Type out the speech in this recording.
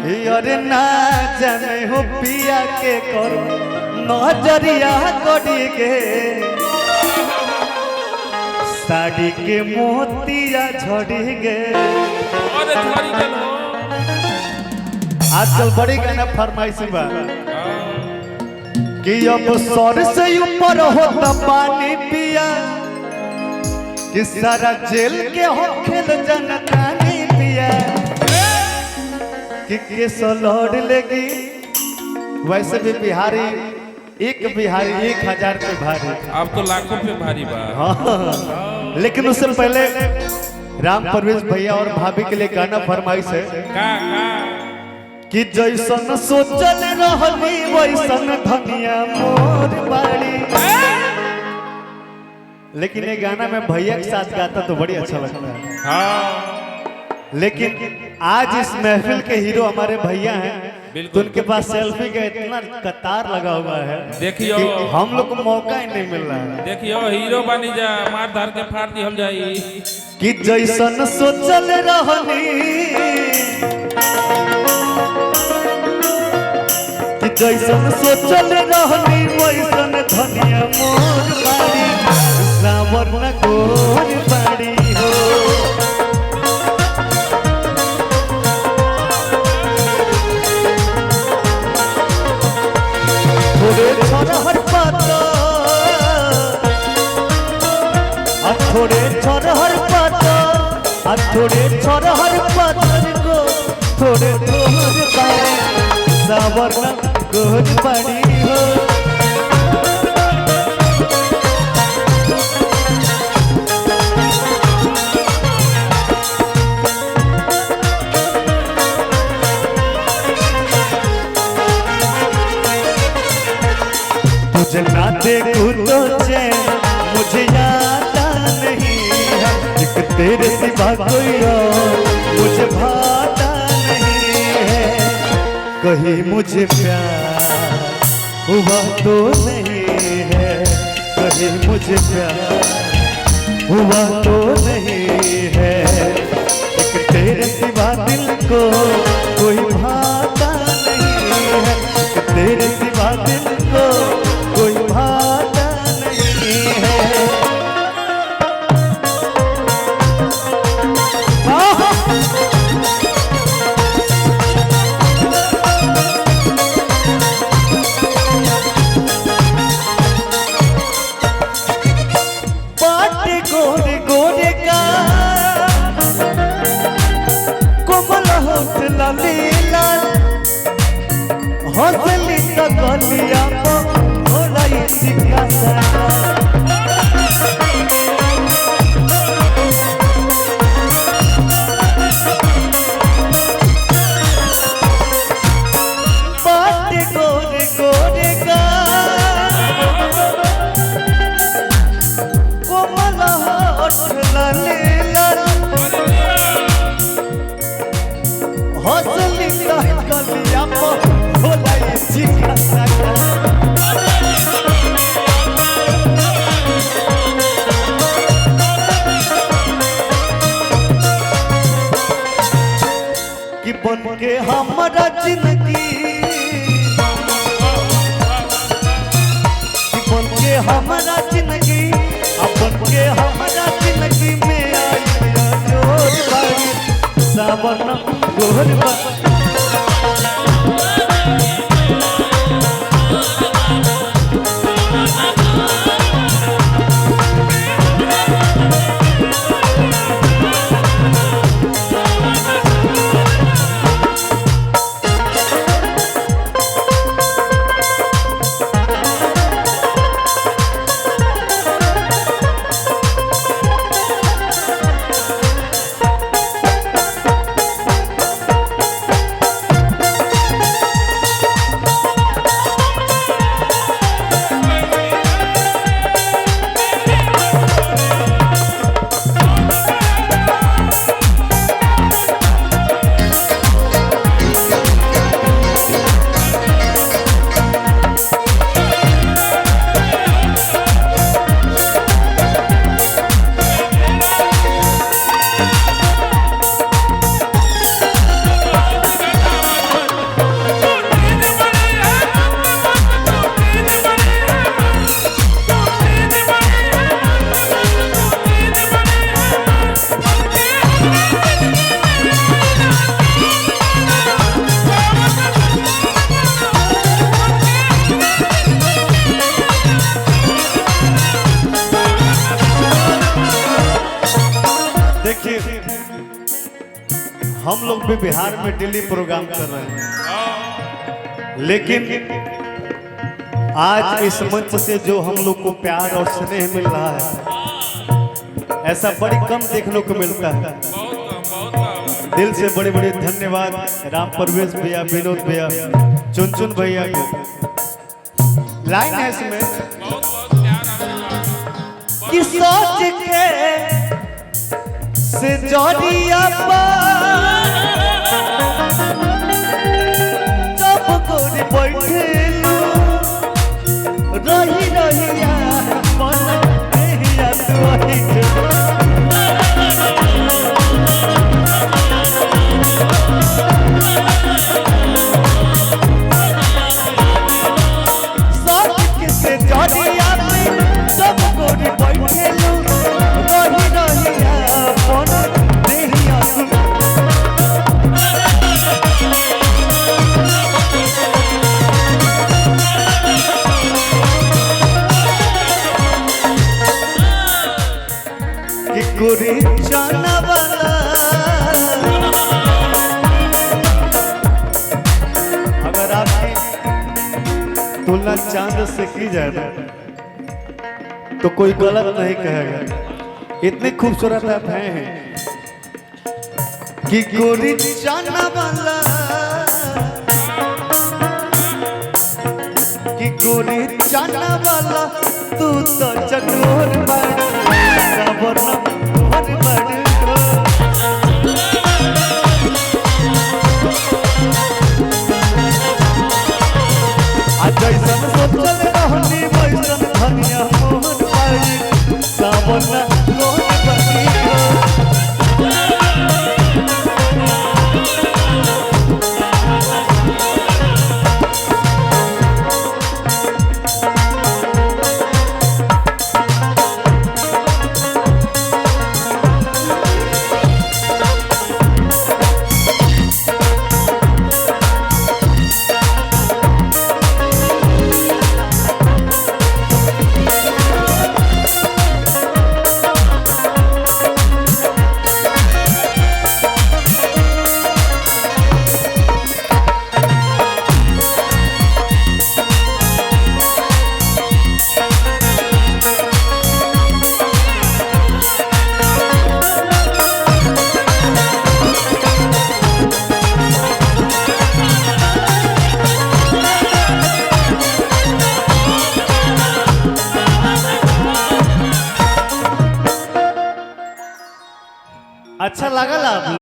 अरे ना जाने हो पिया के करो नजरिया करी के साड़ी के मोतिया झड़ी गे। अरे झड़ी गेल हो। आजकल बड़ी गाना फरमाइश बा कि अब सर से ऊपर होता पानी पिया कि सारा जेल के हो खेल जनतानी पिया कि केस लड़ लेगी। वैसे भी बिहारी एक बिहारी 1000 पे भारी, अब तो लाखों पे भारी बा। हाँ, लेकिन उससे पहले राम परवेश भैया और भाभी के लिए गाना फरमाइश है का का कि जैसन सोचल रहली वैसन धनिया मोर बाड़ी। लेकिन ये गाना में भैया के साथ गाता तो बड़ी अच्छा लगता है। हाँ, लेकिन आज इस महफिल के हीरो हमारे भैया हैं, तो उनके पास सेल्फी का इतना कतार लगा हुआ है। देखियो कि हम लोग को मौका ही नहीं मिल रहा है। देखियो हीरो बनी जा, मार धार के फाड़ दिहल जाई। कि जैसन सोचल रहली कि जैसन सोचल रहली वैसन धनिया मोर बाड़ी सावर न गोर बाड़ी हो। थोड़े छरहर पाता आ थोड़े छरहर पाता आ थोड़े छरहर पातर को थोड़े थोड़ बाड़ी सावर न गोर बाड़ी हो। तुझे ना देखूं तो चैन मुझे आता नहीं है, एक तेरे सिवा कोई और मुझे भाता नहीं है। कहीं मुझे प्यार हुआ तो नहीं है, कहीं मुझे प्यार हुआ तो नहीं है, एक तेरे सिवा दिल को कोई भाता नहीं है, एक तेरे सिवा दिल को कोई भाता नहीं है। बाट गोरे गोरे का कोमल होठ लाली लाल हंसली तो गलिया होलाई सिक्का सारा। बाट गोरे गोरे का कोमल होठ लाली लाल हंसली तो गलिया होलाई सिक्का सारा। कि बन के हमारा जिंदगी कि बन के हमारा जिंदगी अपन के हमारा जिंदगी में आई जोर बाड़ी सावन गोर बाड़ी। लोग भी बिहार में डेली प्रोग्राम कर रहे हैं, लेकिन आज इस मंच से जो हम लोग को प्यार और स्नेह मिल रहा है, ऐसा बड़ी कम देखने को मिलता है। बहुत कम, बहुत कम। दिल से बड़े बड़े धन्यवाद राम परवेश भैया, विनोद भैया, चुनचुन भैया को। लाइन है इसमें बहुत बहुत प्यार आशीर्वाद। कि सोच के से जोड़िया जब गोरी बैठलू रही रहिया मन रहिया तू ऐठलू। सोच के से जोड़िया जब गोरी बैठलू रही रहिया मन रहिया तू। कि गोरी जाना वाला अगर आपकी तुलना चांद से की जाए ना, तो कोई गलत नहीं कहेगा, इतनी खूबसूरत आप हैं कि गोरी जाना वाला, कि गोरी जाना वाला तू तो चटोर बड़ सावरना तोहर बड़। आ जैसन सोचल रहनी वैसन धनिया मोहन बड़ सावरना तोहर बड़। अच्छा लागल आप।